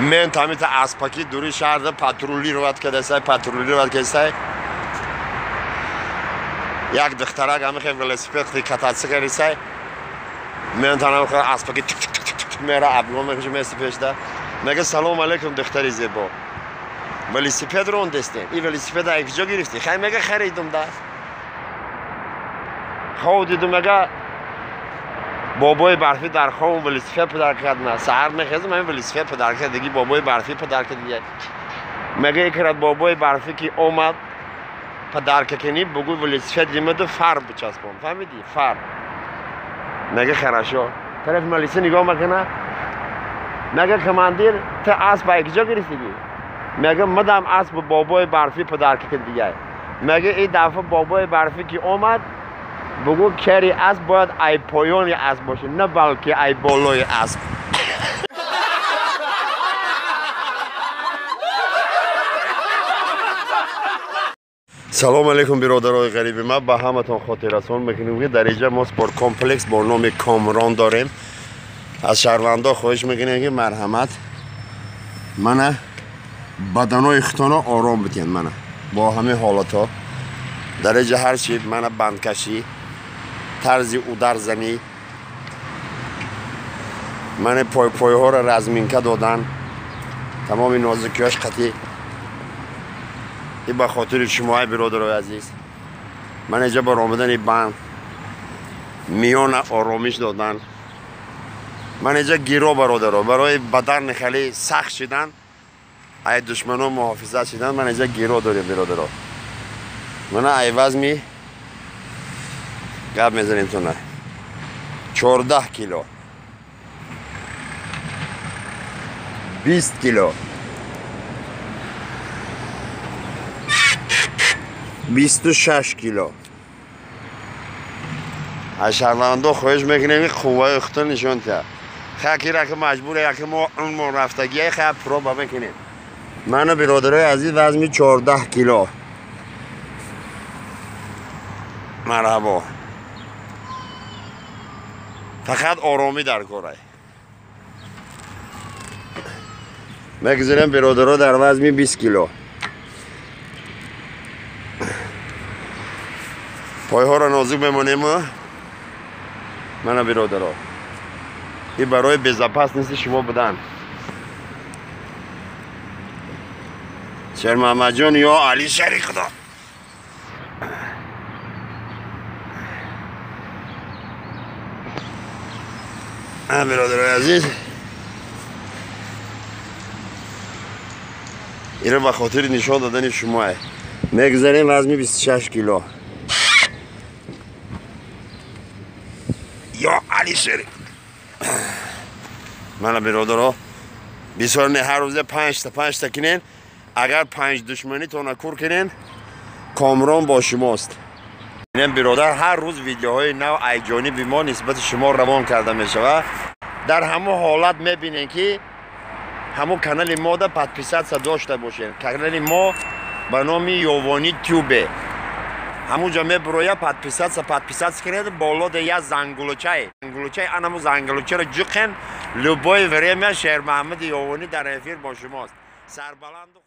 Мен тамита аспаки дури шаҳрда патрулировать кардасай, патрулировать кардасай. Як духтарак ҳамихе велосипед кататься кардасай. Мен танам аспаки тик-тик-тик мера абгон мекуши мести пешда. Мега салом алейкум духтари зебо. Велосипед рондестем. И велосипеда аз куҷо гирифтӣ? Хай мега харидум да. Хов дидум мега бобои барфӣ дар хов велосипед подарка кард. Саҳар мехезам ҳамин велосипед подарка кард. Диги бобои барфӣ подарка дига. Мега икрад бобои барфӣ ки омад подарка кунӣ бугӯ велосипед димаду фар бичаспон. Фаҳмидӣ? Фар. Мега хорошо. Тарафи малиса нигоҳ мекуна. Мега командир ту асп аз куҷо гирифтигӣ? Мега мадам асп бобои барфӣ подарка кард дига. Мега ин дафъа бобои барфӣ ки омад бугӯ кери асп бояд ай поёни асп бошад, на балки ай болои асп. Салом алейкум биродарои ғариби ман, ба ҳаматон хотиррасон мекунем ки дар инҷа мо спорткомплекс бо номи Комрон дорем. Аз шаҳрвандо хоҳиш мекунем ки марҳамат мана баданои худтонро ором битиҳанд. Мана бо ҳамин ҳолатҳо дар инҷа ҳар чи мана бандкашӣ, тарзи ударзанӣ, мана пойпойҳоро разминка додан, тамоми нозукиҳош қатъӣ. И ба хотири шумои биродарои азиз ман инҷа баромадани банд миёна оромиш додан. Ман инҷа гиро бародаро барои бадан хеле сахт шидан, ай душмано муҳофизат шидан. Ман инҷа гиро дорем биродаро. Мана ай вазми гап мезанем туна 14 кило, 20 кило, 26 кило. Аз шаҳрвандо хоҳиш мекунем ки қувваи худро нишон диҳад. Хакира ки маҷбуре яки мо мо рафтагия хай проба мекунем. Мана биродарои азиз вазми 14 кило. Марҳабо. Фақат оромӣ дар корай. Мегузарем биродаро дар вазми 20 кило. Пойҳоро нозук мемонем. Мана биродаро, ин барои безопасности шумо будан. Шермаҳмадҷон ё Али шари худо. Биродарои азиз, инро ба хотири нишон додани шумое мегузарем вазми 26 кило. Ё Али шери. Мана биродаро, бисёр не ҳар рӯзе панҷта кинен. Агар панҷ душманитонро кур кинен, Комрон бо шумост. Биродар, ҳар рӯз видеоҳои нав ай ҷониби мо нисбати шумо равон карда мешавад. Дар ҳамон ҳолат мебинем ки ҳамон канали мода подписаться дошта бошед. Канали мо ба номи Ёвонӣ Тюбе. Ҳамунҷо мебуроя подписаться кунед, болода я зангулучай. Зангулучай, анамо зангулучаро ҷуқен, любое время Шермаҳмади Ёвонӣ дар эфир бо шумост. Сарбаланду